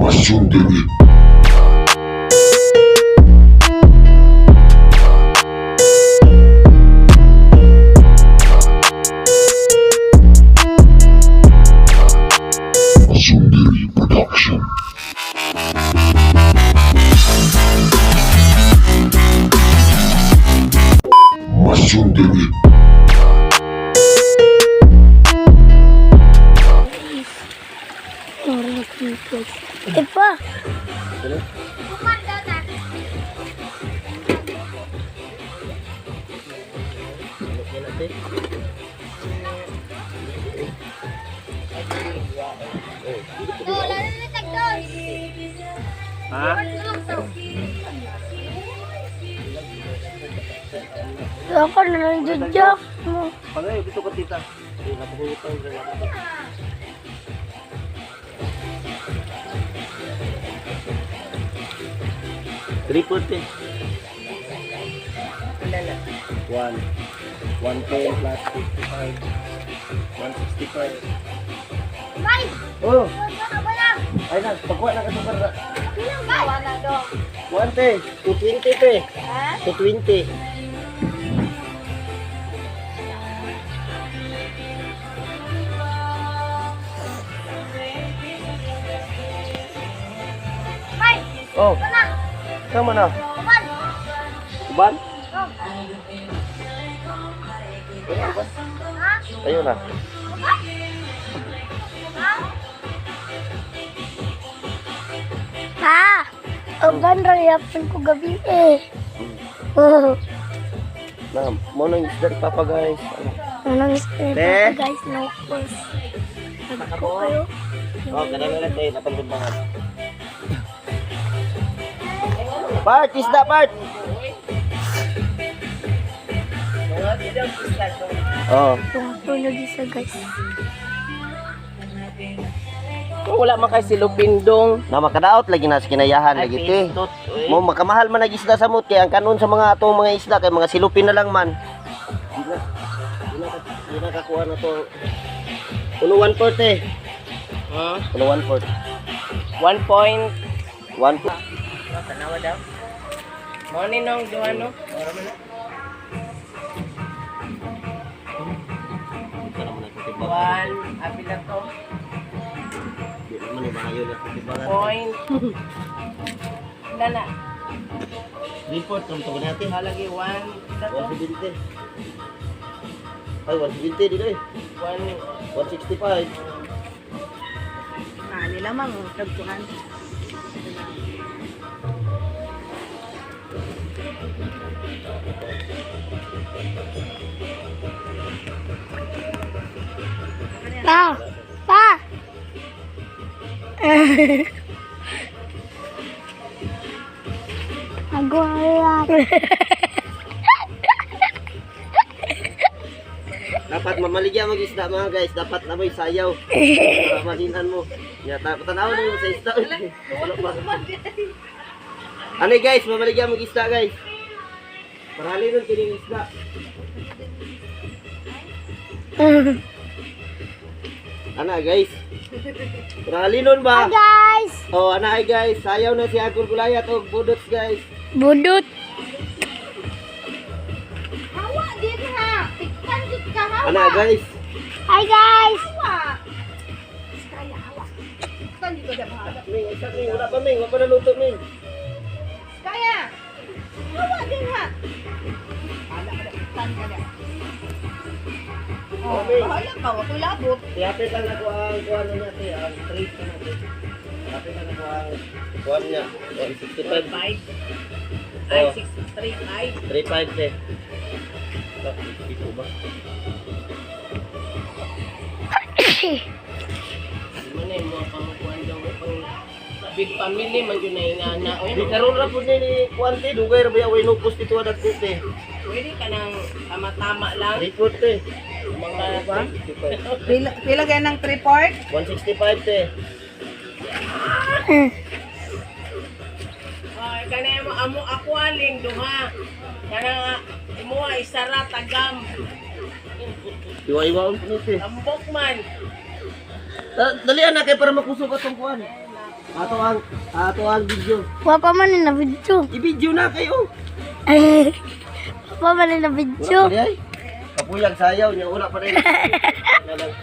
Masundiri. Masundiri Production. Masundiri. Ipa. Ha? Ako na lang judjak mo. Pangay, gusto ko tita. Ay, napahulit tayo. 340. One. 110 plus 55. 165. Oh! Ay na, pagkuha na ka sa barra. One te, 220 te. 220. Oh. Sama na. Uban? Uban? Tayo na. Ha? Uban ra yapon ko gabi eh. Oh. Na, mo nang isda ni Papa guys. Ano? Anong isda Te? guys, no course. Nagko kayo. Oh, ganun na lang tayo, napaglimbangan. Part, isda, part! Oh. Tungtulog isa guys. Kung wala man kay silupindong. Na makadaot lagi na sa kinayahan lagi te. Pistot, uy. Mo makamahal man ag isda sa mut kay ang kanon sa mga atong mga isda kay mga silupin na lang man. Di na di na kakuha na to. Uno 1/4 eh. Hmm? Uno 1/4. 1 point. 1. Tanawa daw. Mo ni nong duha no. Ora man na. One, apila to. Di naman ni maayo na timbangan. Point. Lala. Report kam to natin. Halagi one. Isa to. 170. Ay, 170 dito eh. One. 165. Ah, nila mang nagkuhan. Pa! Pa! Agulat. Dapat mamaligya mag isda mga guys. Dapat na mo'y sayaw. Para malinhan mo. Ya, tanaw na yung sa isda. Wala pa. Ano guys, mamaligya mag isda guys. Para halinon kining isda. Ana guys. Para halinon ba? Guys! Oh, ana ay guys, sayaw na si Agul Gulayat og budots guys. Budot! Hawa din ha. Tikpan jud ka hawa. Ana guys. Hi guys! Hawa. Kaya hawa. Tikpan jud ka hawa. Ming, isa ming, wala pa ming, wala pa naluto ming. Kaya. Hawa din ha. Ala ka tikpan ka na. Oh, Ming. Bahala ka, wa ko'y labot. Ihapit lang ako ang kuha na natin, ang trade na natin. Ihapit lang ako ang kuha niya. 165. Five. Ay, Oh. 6, 3, 5. 35 eh. Dito ba? Di man na yung mga pangukuhan daw. Pang big family man yun na ingana. Uy, Di karon ra pud ni kuan te, dugay ra ba away nupos dito adag ko te. Pwede ka nang tama-tama lang. Report te. Mga Pila, pila gay ng 3 part? 165 te. Ay, kanay mo amo ako aling duha. Kana imo ay isara tagam. Iwa-iwa po ni te. Tambok man. Dalian na kay para makusog atong kuan. Ato ang video. Wa pa man na video. I-video na kayo. Wa pa man na Wala video. pa ay. Kapuyag sayaw niya wala pa rin. Wala lang.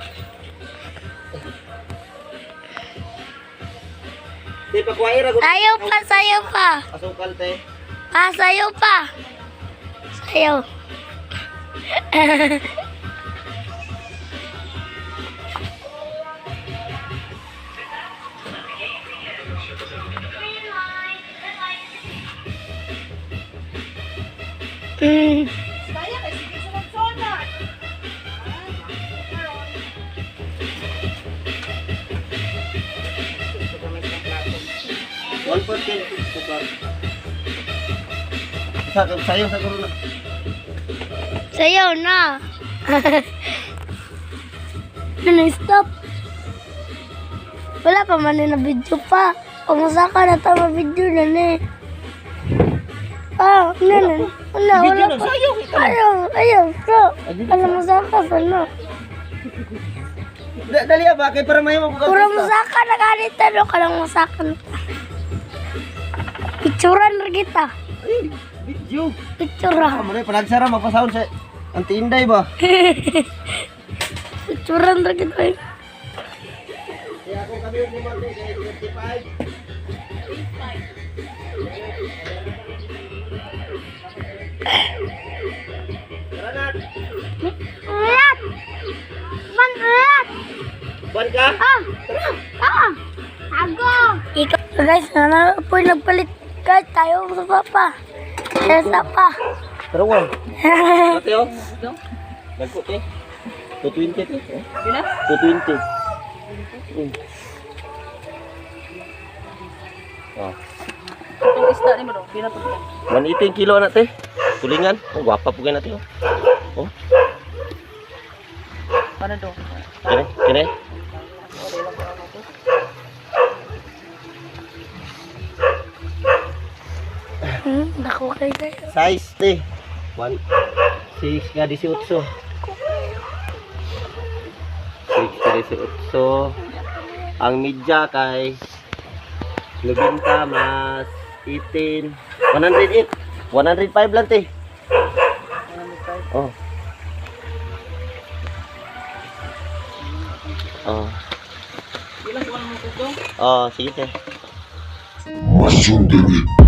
Te pakuha ra Sayaw pa, sayaw pa. Asukal te. Pa, sayaw pa. Sayaw. Kaya kay sige sunod-sunod. One percent sukal. Sa sayaw sa corona. Sayaw na. Ano, stop. Wala pa man na video pa. Kumusta ka na tama video na ni. Ah, ano na. Wala, Video wala na pa. sayaw kita. Ayaw, ayaw, bro. Alam mo sa ka, ano? Dali ba kay para mahimo ko Puro musaka na ganit, ano ka lang musaka na. Picturan na kita. Ay, video. Picturan. Amo na panagsara magpasahon sa ang tinday ba. Picturan na kita. Eh. Kaya kung kami yung kumarte kay 25. Tara na. Ulat! Man, ulat! Ban ka? Ah! Ah! Ago! Ikaw, guys, na po nagpalit guys, tayo sa papa. Tayo sa pa. Tara wa. Ate oh. Nagko te. 220 te. Pila? 220. Mm. Oh. Itong isda ni mo do. Pila to? 118 kilo na te. Tulingan. Oh, gwapa po kayo na te. Oh. Oh, Para do. kene, kene. Dako kayo guys. Size te. 1 6 nga 18. 6 nga 18. Ang media kay 90 mas 18. 108. 105 lang te. Oh. Oh. Pila ko mo ko Oh, sige te. Masundiri.